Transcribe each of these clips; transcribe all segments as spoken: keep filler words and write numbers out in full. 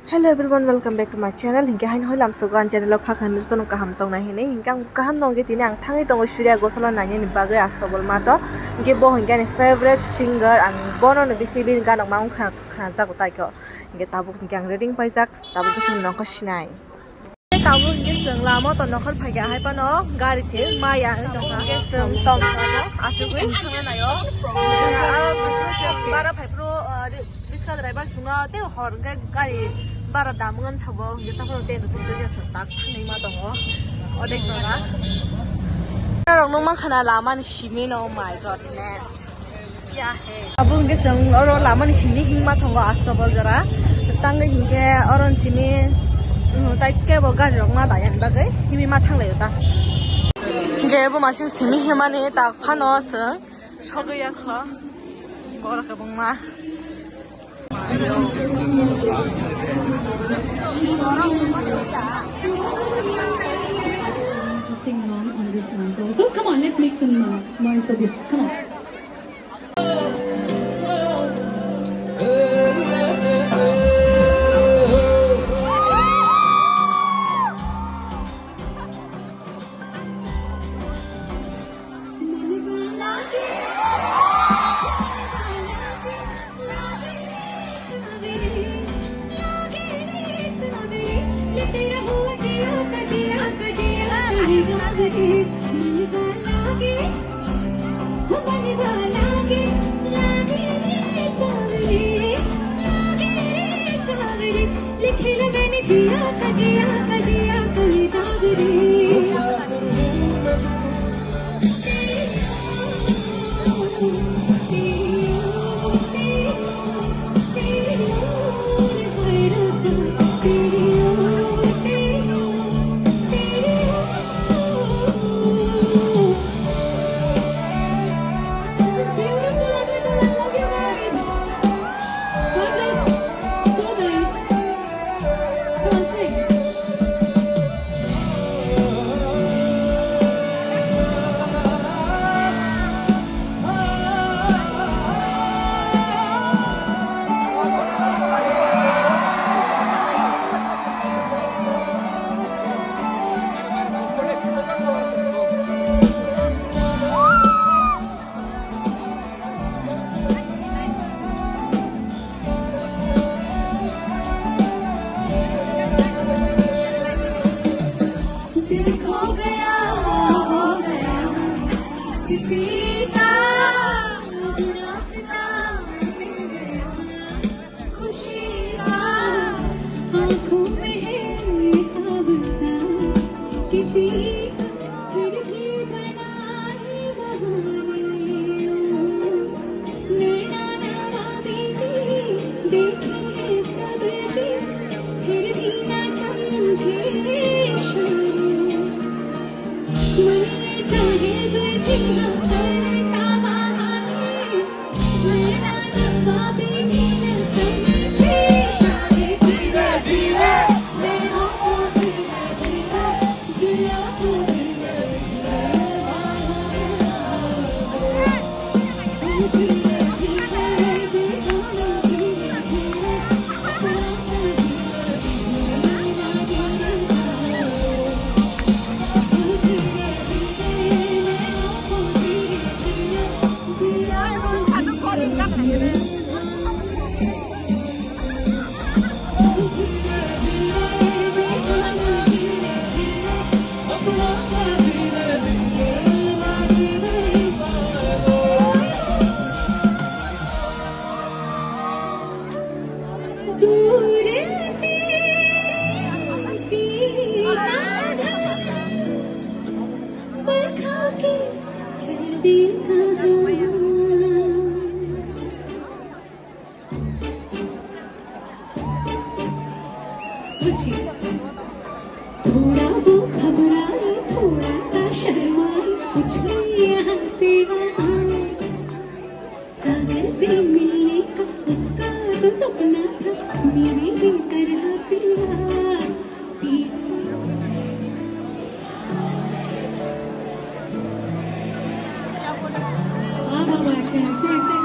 Hello everyone, welcome back to my channel. Hinkhe haino hoi lamsogo ang channel o kha kha hinwi jotono kaham tongnai hinwi. Hinkhe ang kaham tongkhe tini ang thangwi tongo Surya Ghoshal nainani bagwi Astobol math o. Hinkhe bo hinkhe ani favorite singer, ang bono no bisi bini ganok ma wng khana, khana jago taikho. Hinkhe tabuk hinkhe ang ready wng paijak, tabuk khe chwng nokho sinai. Tabuk hinkhe chwng lama to nokhor phaikha hai phano gari se maya wng tongkha. Hinkhe chwng tongkha asugwi thangna naio. Aro chwng bara phai phuru, uh, Riska driver sungno tei hor hwnkhe gari bara dam wngmani sabo hwnkhe taphano tei rwtwi swijak tak thangwi ma tongo. Odek jora. Norok nukma khana lamani simi no, oh my God, next. Kya hai? Abo hwnkhe chwng oro lamani simi himma tongo Astobol jora. Tangwi hinkhe oro simi, mm, tai kebo gari rok ma dayani bagwi himwi ma thanglaio ta. Hinkhe bo masing simi himani tak phano chwng sogwi ya kho. Borok kwbangma. To sing along on this one. So, so come on, let's make some, uh, noise for this. Come on. This is beautiful, Agartala. I love you guys. God bless. So nice. Come on, sing. दिल खो गया, हो गया किसी का रास्ता, मिल गया खुशी का आंखों में है ख्वाब सा किसी का, फिर भी बना है बहाने। नैना नवाबी जी, देखे हैं सब जी, फिर भी ना समझे इशारे। मनिया साहेब जी ना करता बहाने। नैना नवाबी जी ना समझे इशारे। धीरे धीरे मैं आऊँ, धीरे धीरे जिया को धीरे धीरे। दूर तेरी आधा पलकों के चल दे कहाँ। थोड़ा वो घबराई, थोड़ा सा शर्माई, उछली यहाँ से वहाँ। सागर से मिलने का उसका तो सपना था, मेरी ही तरह प्यार। वाह, वाह, वाह, action, action, action।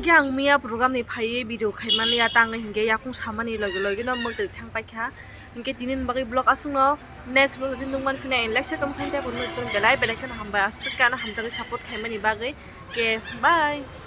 Yang miya program ni phaiwi video khaimani ya tangwi hinkhe yakung samani logi logi no mwtwi thang paikha. Hinkhe tini ni bagwi vlog aswkno next vlog din nungman khwna like share comment khaina tei belai belai kheno hambai aswk khe ano hamjagwi support khaimani bagwi. Ke bye.